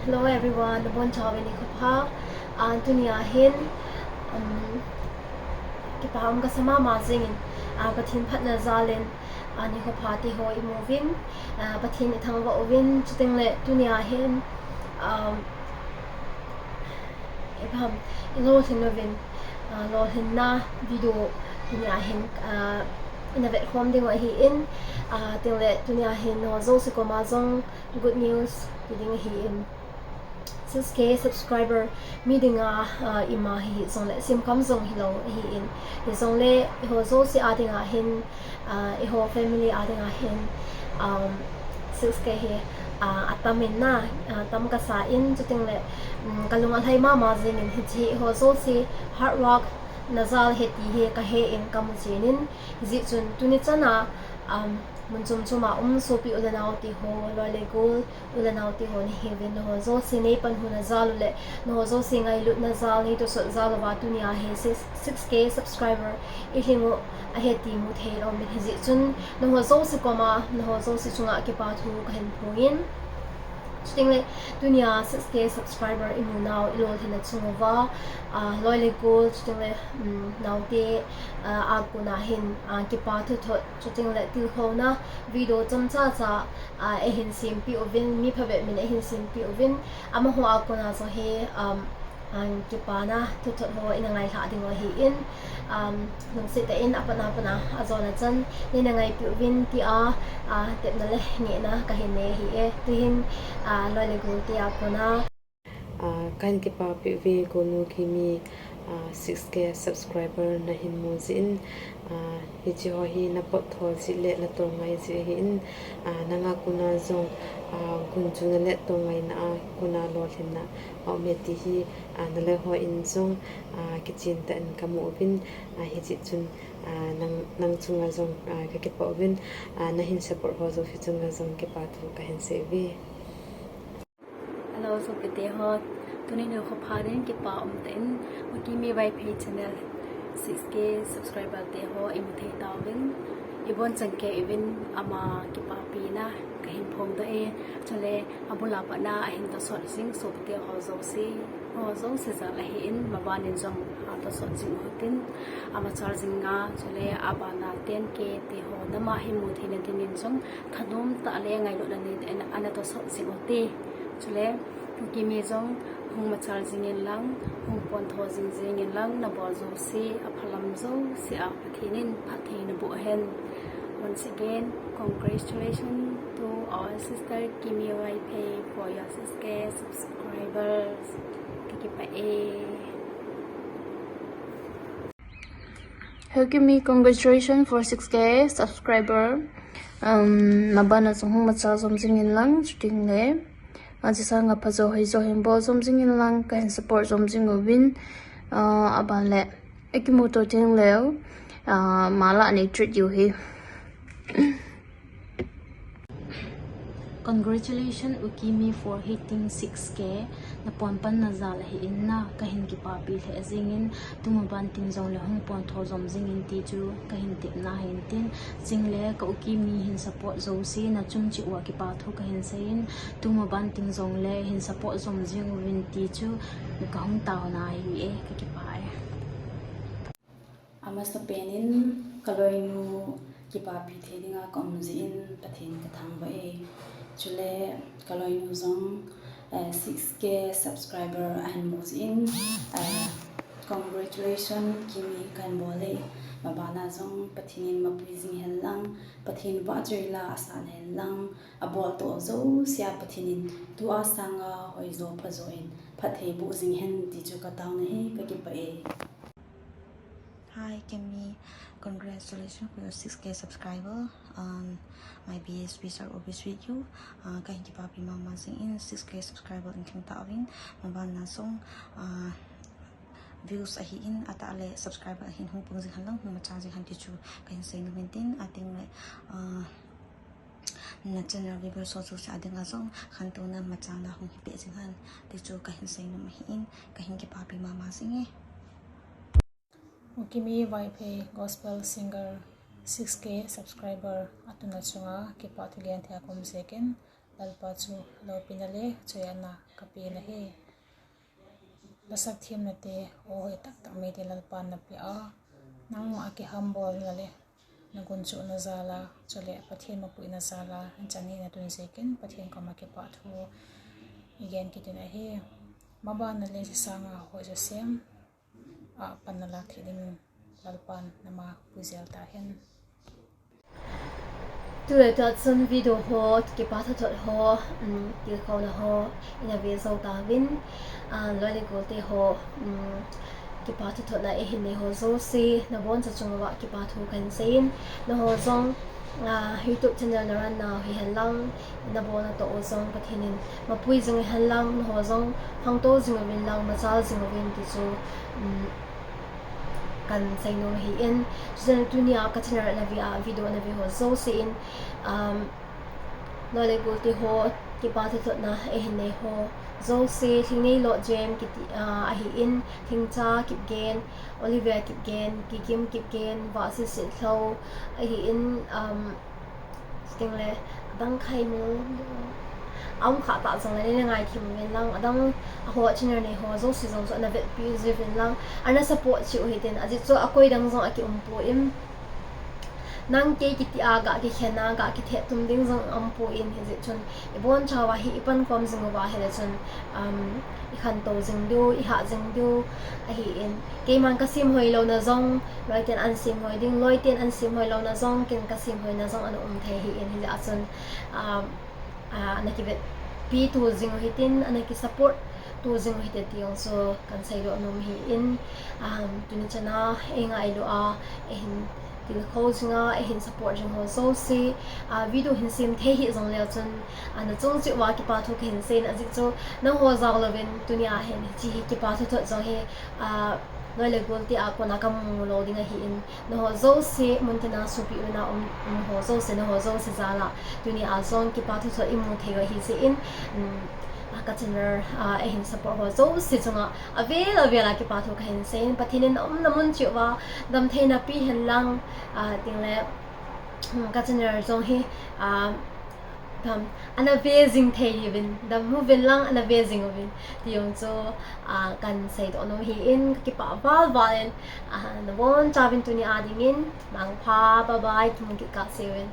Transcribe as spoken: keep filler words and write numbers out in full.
Hello everyone, nabonchauvin nikho pha. Ah, tunia hin, um, kipa um kasa mama jingin, ah, Pathen phatna jalin, ah, nikho pha tiho imuvin, ah, Pathen ithangvah uvin, chutengle tunia hin, um, ipi ham, ilolhin uvin, ah, lolhinna video tunia hin, ah, ina vetkhom diu ahin, ah, chutengle tunia hin nangho jouse koma jong good news ti ding ahin. Six K subscriber mi dinga, ah, ima hijongle, simkham jong hilou ahin. Hijongle, eiho jouse a dinga hin, ah, eiho family a dinga hin, um, six K hi, ah, atam in na, ah, tam kasa in, chutengle, um, kalung alhai mama jingin, hiche eiho jouse hard work na jal ahi ti hi kahe in kamu chen in, hijeh chun tuni chana, um, mun chom choma um sopi u le nao teho, loi le gol, u le nao teho nahiuvin, nangho jouse neipanhuna jal u le, nangho jouse ngailutna jal, neitosot jal uva tunia hi six, six K subscriber ilhing u ahi ti muthei in aumin, hijeh chun nangho jouse koma, nangho jouse chunga kipa thu kahin phongin. Chutengle tunia six K subscriber imu nau, ilolhinna chung uva, ah, loi le gol, chutengle, um, naote, ah, a kona hin, ah, kipa thuthot, chutengle tilkhouna video chomcha cha, ah, eihin sempeh uvin, mi phabep min eihin sempeh uvin, amaho a kona jong hi, um, um, kipana thuthot ho ina ngailhah diu ahin, um, lungset tah in apatna patna ajona chan neina ngaipeh uvin tia, ah, tepna le ngehna kahin nei ahi e. Tuhin, ah, loi le golte a kona, ah, kahin kipapeh uve, golnu Kimi, ah, six K subscriber nahin mu jeh in, ah, hiche ho hi napot tho jeh le natong ngai jeh ahin, ah, nanga kona jong, ah, gunchu nale tong ngaina a kona lolhinna aume ti hi, ah, naloi hon jong, ah, kichen tah in kamu uvin, ah, hijeh chun, ah, nang, nang chunga jong, ah, kakipah uvin, ah, nahin support ho jouse chunga jong kipa thu kahin sei uve. Hello sopite ho, tuni nikho pha din kipa umtah in, U Kimi Vaiphei channel six K subscriber teho imu thei tauvin, ibonchan kei uvin ama kipapina kahin phongdoh e, chule abul a patna ahin tosot jing sopite ho jouse, ho jouse jal ahin, maban in jong atosot jing uhitin, amachal jing a, chule abana ten K teho nama hin mu theina dingin jong thanom tah le ngailutna neitah in ana tosot jing ute. Chule U Kimi jong hung machal jing in lang, hung pontho jing jing in lang, nabol jouse, aphalam jouse a Pathen in phatthei naboh hen. Once again, congratulations to our sister Kimi Vaiphei for your six K subscribers. Kakipah e. Hello Kimi, congratulations for six K subscriber. Um, maban a jong hung machal jom jing in lang, chutengle, ajeh sanga phajo hoijo hin bol jom jing in lang, kahin support jom jing uvin, ah, aban le, akimuto tengleu, ah, mala nei treat u hi. Congratulations, U Kimi, for hitting six K. Napon panna jal ahin na, kahin kipapi lheh jingin, tumaban tin jongle hung pontho jom jingin ti chu kahin tepna ahin tin, chutengle ka U Kimi hin support jouse nachung cheh uva kipa thu kahin seiyin, tumaban tin jongle hin support jom jing uvin ti chu kahung taona ahi e, kakipah e. Amasapen in kaloinu kipapi thei dinga kaum jeh in Pathen kathangvah e. Chule kaloinu jong, eh, six K subscriber ahin mu jeh in, eh, congratulations Kimi kahin bol e. Mabana jong Pathen in mapui jing hen lang, Pathen vahchoila asah hen lang, aboltoh jousea Pathen in tua sanga hoijo phajo in phattheiboh jing hen ti chu kataona ahi, kakipah e. Hi Kimi, congratulations for your six K subscriber. Um, my best wishes are always with you. Uh, kahin kipapi mama jingin six K subscriber in theng tauvin, mabana jong, uh, views ahin, atah le subscriber ahin hung pung jing hen lang, hung machal jing hen ti chu kahin seinom in tin, atengle, uh, na channel viewers ho jouse a dinga jong khantouna machana hung hipeh jing hen ti chu kahin seinom ahin, kahin kipapi mama jing e. U Kimi Vaiphei Gospel Singer six K subscriber atuna chunga kipa thu genthei a kaum jeh in, Lalpa chu loupina le choi-atna kapen ahi. Lasak themna te, o hoi taktak mi te Lalpan napeh a, nangma a kihambolna le nagunchuhna jal a, chule Pathen mapuina jal a, hichan hi natun jeh in Pathen koma kipah thu igen kit in ahi. Maban a le sanga hoi josem a pan nalak thei dingin Lalpan nama puijel tahen. Tule tua chun video ho, kipa thotthot ho, um, tilkhouna ho, ina ve jou tauvin, ah, loi le gol te ho, um, kipa thotthotna eihin nei ho jouse, nabonchauva chunga kipa thu kahin seiyin, nangho jong, ah, YouTube channel narun nau hihen lang, nabon natoh u jong Pathen in mapui jing hen lang, nangho jong khangtou jing uvin lang, machal jing uvin ti chu, um, kahin seinom ahin, chujeh chun tunia ka channel nave a video nave ho jouse in, um, loi le gol te ho, kipa thotthotna eihin nei ho jouse, Lhingnei Lotjem kiti, ah, ahin, Lhingcha Kipgen, Olivia Kipgen, Kikim Kipgen, Vahsi Sitlhou ahin, um, chuteng le adang khat min aum kha ta jongle nei ngaithem uvin lang, adang a ho channel nei ho jouse jong chu ana vetpi jiuvin lang, ana support cheh u hitin, ajeh chu akoi dang jong akium poi. Nang kei kiti a ga kikhen a, ga kithet tum ding jong aumpoi, hijeh chun ibonchauva hi ipankhom jing uva ahile chun, um, ikhantou jing diu, ihah jing diu ahin. Keiman kasem hoi louna jong, loi ten ahin sem hoi ding, loi ten ahin sem hoi louna jong, ken kasem hoina jong ana um thei ahin, hijeh a chun, um, ah, ana kivetpi tu jing u hitin, ana kisupport tu jing u hitin ti jong chu kahin seidoh nom ahin, um, tuni chana eingailu a, eihin tilkhou jing a, eihin support jing ho jouse, ah, video hin sem thei hih jongle chun, ah, nachung cheh uva kipa thu kahin seiyin, ajeh chu nangho jal louvin tunia hin hiche hi kipa thotthot jong hi, ah, loi le gol te a kona kamu lou ding ahin, nangho jouse, muntina sopi una um, um ho jouse, nangho jouse jal a tunia jong kipa thotthot imu thei u ahi jeh in, um, ah, ka channel, ah, eihin support ho jouse chunga avel avel a kipa thu kahin seiyin, Pathen in naumna mun cheh uva damtheina pe hen lang, ah, chuteng le, um, ka channel jong hi, ah, dam, ana ve jing thei uvin, dam uvin lang ana ve jing uvin ti jong chu, ah, kahin seidoh nom ahin, kakipah val val in, ah, nabonchauvin tunia dingin, mangpha, bye bye, kimu kit kah seuvin.